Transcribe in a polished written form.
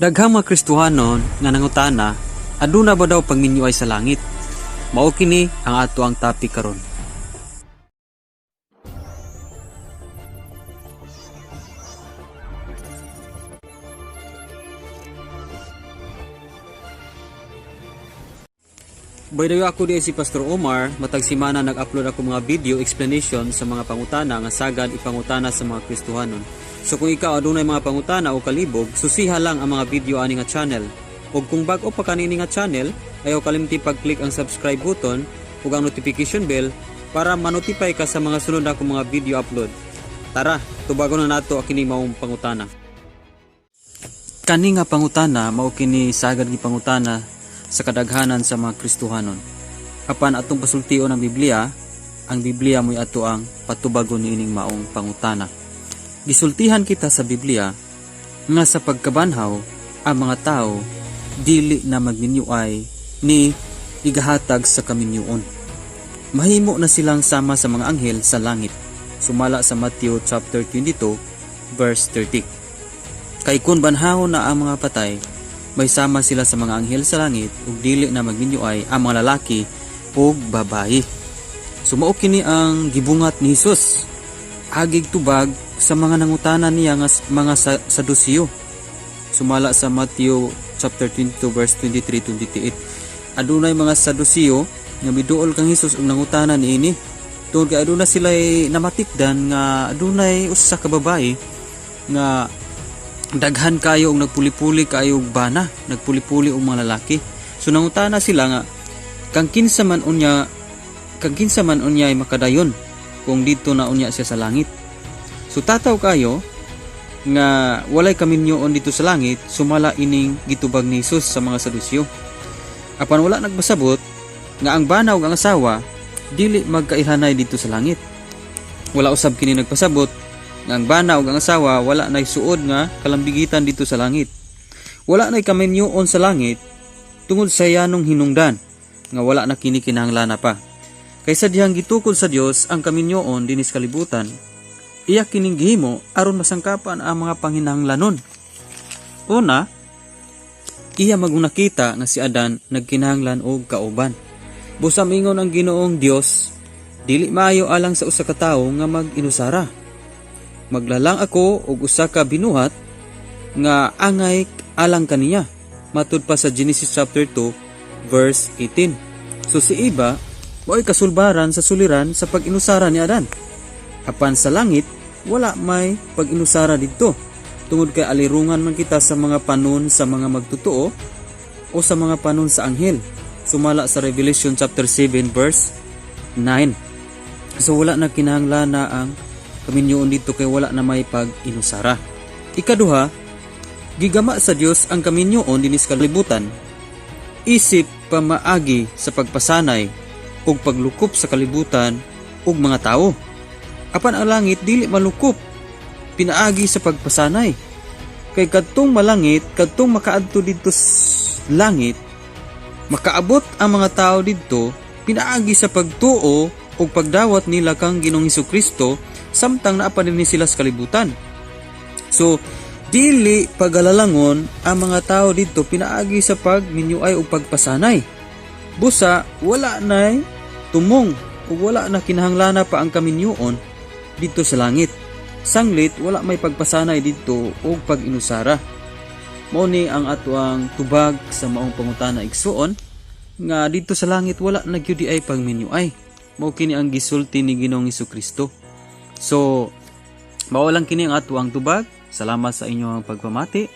Daghang mga Kristohanon nga nangutana, aduna ba daw pagminyuay sa langit? Mao kini ang ato ang topic karon. By the way, ako di si Pastor Omar, matag semana nag-upload ako mga video explanation sa mga pangutana nga sagad ipangutana sa mga Kristohanon. So kung ikaw adunay mga pangutana o kalibog, susiha lang ang mga video ani nga channel. Ug kung bag-o pa kanini nga channel, ayaw kalimti pag-click ang subscribe button ug ang notification bell para manotify ka sa mga sunod na akong mga video upload. Tara, tubagon na nato kini maong pangutana. Kani nga pangutana mao kini sagad gipangutana sa kadaghanan sa mga Kristohanon. Apan atong pasultion ang Biblia, ang Biblia mo'y ato ang patubagon niining maong pangutana. Gisultihan kita sa Biblia nga sa pagkabanhaw ang mga tao dili na magminyuay ni igahatag sa kaminyuon. Mahimo na silang sama sa mga anghel sa langit. Sumala sa Matthew chapter 22 verse 30. Kay kun banhawon na ang mga patay, may sama sila sa mga anghel sa langit ug dili na magminyuay ang mga lalaki ug babayi. So mao kini ang gibungat ni Hesus. Agig tubag sa mga nangutana niya nga mga Sadusiyo. Sumala sa Matthew chapter 22 verse 23-28. Adunay mga Sadusiyo nga miduol kang Hesus ug nangutana niini. Tungod kay aduna sila namatikdan nga adunay usa ka babae nga daghan kayo og nagpuli-puli kayo og bana, nagpuli-puli og mga lalaki. So nangutana sila nga kang kinsa man unya ay makadayon kung dito na unya siya sa langit. So tataw kayo nga walay kaminyoon dito sa langit, sumala ining gitubag ni Jesus sa mga Saduseo. Apan wala nagpasabot nga ang bana ug ang asawa dili magkailhanay dito sa langit. Wala usab kini nagpasabot nga ang bana ug ang asawa wala nay suod nga kalambigitan dito sa langit. Wala nay kaminyoon sa langit tungod sa yanong hinungdan nga wala na kini kinahanglan pa. Kaysa dihang gitukod sa Dios ang kaminyoon dinis kalibutan, iya kining gihimo aron masangkapan ang mga panginahanglanon. Una, iya magong nakita nga si Adan nagkinahanglan og kauban. Busa mingon ang Ginoong Dios, dili maayo alang sa usa ka tawo nga mag-inusara. Maglalang ako og usa ka binuhat nga angay alang kaniya. Matud pa sa Genesis chapter 2 verse 18. So si Eva mao'y kasulbaran sa suliran sa pag-inusara ni Adan. Apan sa langit wala may pag-inusara didto. Tungod kay alirungan man kita sa mga panon sa mga magtotoo o sa mga panon sa anghel. Sumala sa Revelation chapter 7 verse 9. So wala na kinahanglan na ang kaminyoon dito kay wala na may pag-inusara. Ikaduha, gigama sa Dios ang kaminyoon dinis kalibutan. Isip pamaagi sa pagpasanay ug paglukop sa kalibutan ug mga tao. Apan ang langit dili malukop pinaagi sa pagpasanay. Kay kadtong malangit, kadtong makaadto didto langit, makaabot ang mga tao didto pinaagi sa pagtuo ug pagdawat nila kang Ginoong Hesukristo samtang naa pa dinhi sila sa kalibutan. So dili pagalalangon ang mga tao didto pinaagi sa pagminyuay ug pagpasanay. Busa wala nay tumong ug wala na kinahanglana pa ang kaminyoon didto sa langit. Sanglit wala may pagpasanay didto ug pag-inusara. Mao ni ang ato ang tubag sa maong pangutana, igsuon, nga didto sa langit wala na gyud ay pagminyuay. Mao kini ang gisulti ni Ginoong Hesukristo. So mao lang kini ang ato ang tubag. Salamat sa inyong pagpamati.